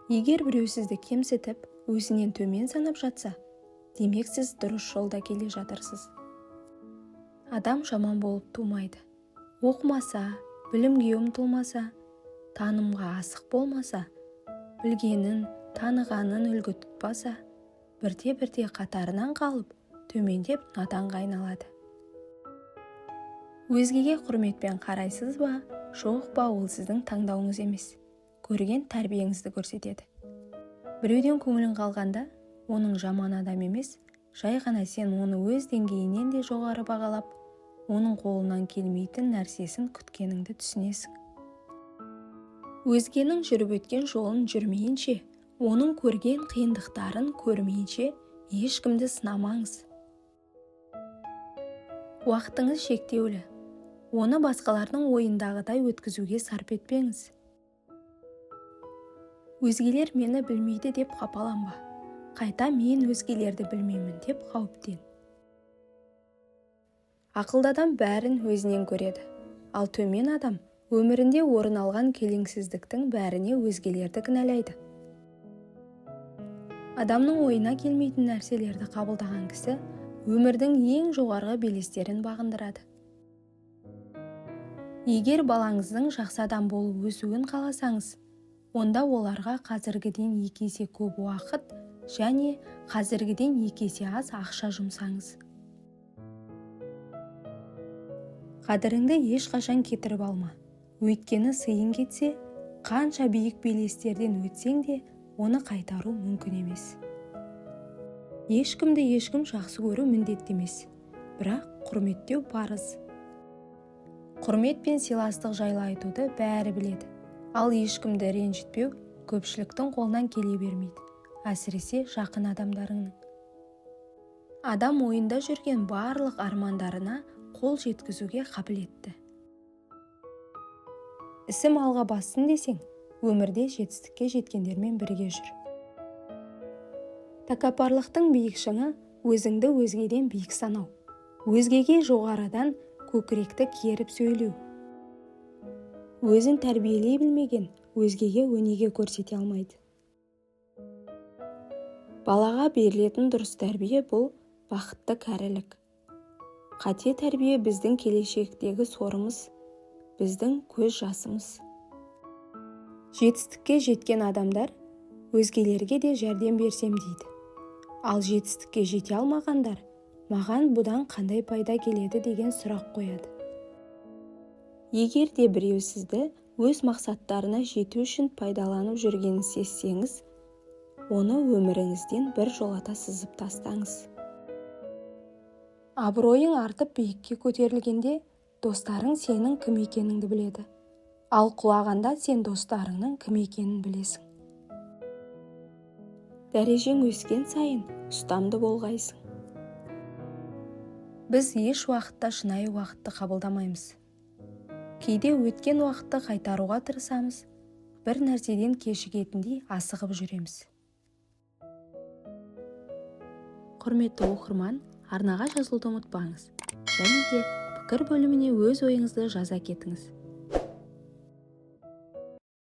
Егер біреу сізді кемсітіп, өзінен төмен санап жатса, демек сіз дұрыс жолда келе жатырсыз. Адам жаман болып тумайды. Оқымаса, білімге ұмтылмаса, танымға асық болмаса, білгенін, танығанын үлгі тұтпаса, бірте-бірте қатарынан қалып, төмендеп наданға айналады. Өзгеге құрметпен қарайсыз ба, жоқ па, ол сіздің таңдауыңыз емес, көрген тәрбиеңізді көрсетеді. Біреуден көңілің қалғанда, оның жаман адам емес, жай ғана сен оны өз деңгейінен де жоғары бағалап, оның қолынан келмейтін нәрсесін күткеніңді түсінесің. Өзгенің жүріп өткен жолын жүрмейінше, оның көрген қиындықтарын көрмейінше ешкімді сынамаңыз. Уақытыңыз шектеулі. Оны басқалардың ойындағыдай өткізуге сарп етпеңіз. Өзгелер мені білмейді деп қапаланба. Қайта мен өзгелерді білмеймін деп қауіптен. Ақылды адам бәрін өзінен көреді. Ал төмен адам өмірінде орын алған келеңсіздіктің бәріне өзгелерді кінәлайды. Адамның ойына келмейтін нәрселерді қабылдаған кісі өмірдің ең жоғарғы белестерін бағындырады. Егер балаңыздың жақсы адам болып өсуін қаласаңыз, онда оларға қазіргіден 2 есе көп уақыт және қазіргіден 2 есе аз ақша жұмсаңыз. Қадіріңді ешқашан кетіріп алма. Өйткені сыйың кетсе, қанша биік белестерден өтсең де, оны қайтару мүмкін емес. Ешкімді ешкім жақсы көру міндетті емес, бірақ құрметтеу парыз. Құрмет пен сыйластық жайлы айтуды бәрі біледі, ал ешкімді ренжітпеу көпшіліктің қолынан келе бермейді, әсіресе жақын адамдарыңның. Адам ойында жүрген барлық армандарына қол жеткізуге қабілетті. Ісім алға бассын десең, өмірде жетістікке жеткендермен бірге жүр. Тәкаппарлықтың биік шыңы өзіңді өзгеден биік санау, өзгеге жоғарыдан көкіректі керіп сөйлеу. Өзін тәрбиелей білмеген өзгеге өнеге көрсете алмайды. Балаға берілетін дұрыс тәрбие бұл бақытты кәрілік. Қате тәрбие біздің келешектегі сорымыз, біздің көз жасымыз. Жетістікке жеткен адамдар өзгелерге де жәрдем берсем дейді. Ал жетістікке жете алмағандар маған бұдан қандай пайда келеді деген сұрақ қояды. Егер де біреу сізді өз мақсаттарына жету үшін пайдаланып жүргенін сезсеңіз, оны өміріңізден бір жолата сызып тастаңыз. Абыройың артып биікке көтерілгенде достарың сенің кім екеніңді біледі. Ал құлағанда сен достарыңның кім екенін білесің. Дәрежең өскен сайын ұстамды болғайсың. Біз еш уақытта шынайы уақытты қабылдамаймыз. Кейде өткен уақытты қайтаруға тырысамыз, бір нәрседен кешігетіндей асығып жүреміз. Құрметті оқырман, арнаға жазылуды ұмытпаңыз. Және де пікір бөліміне өз ойыңызды жаза кетіңіз.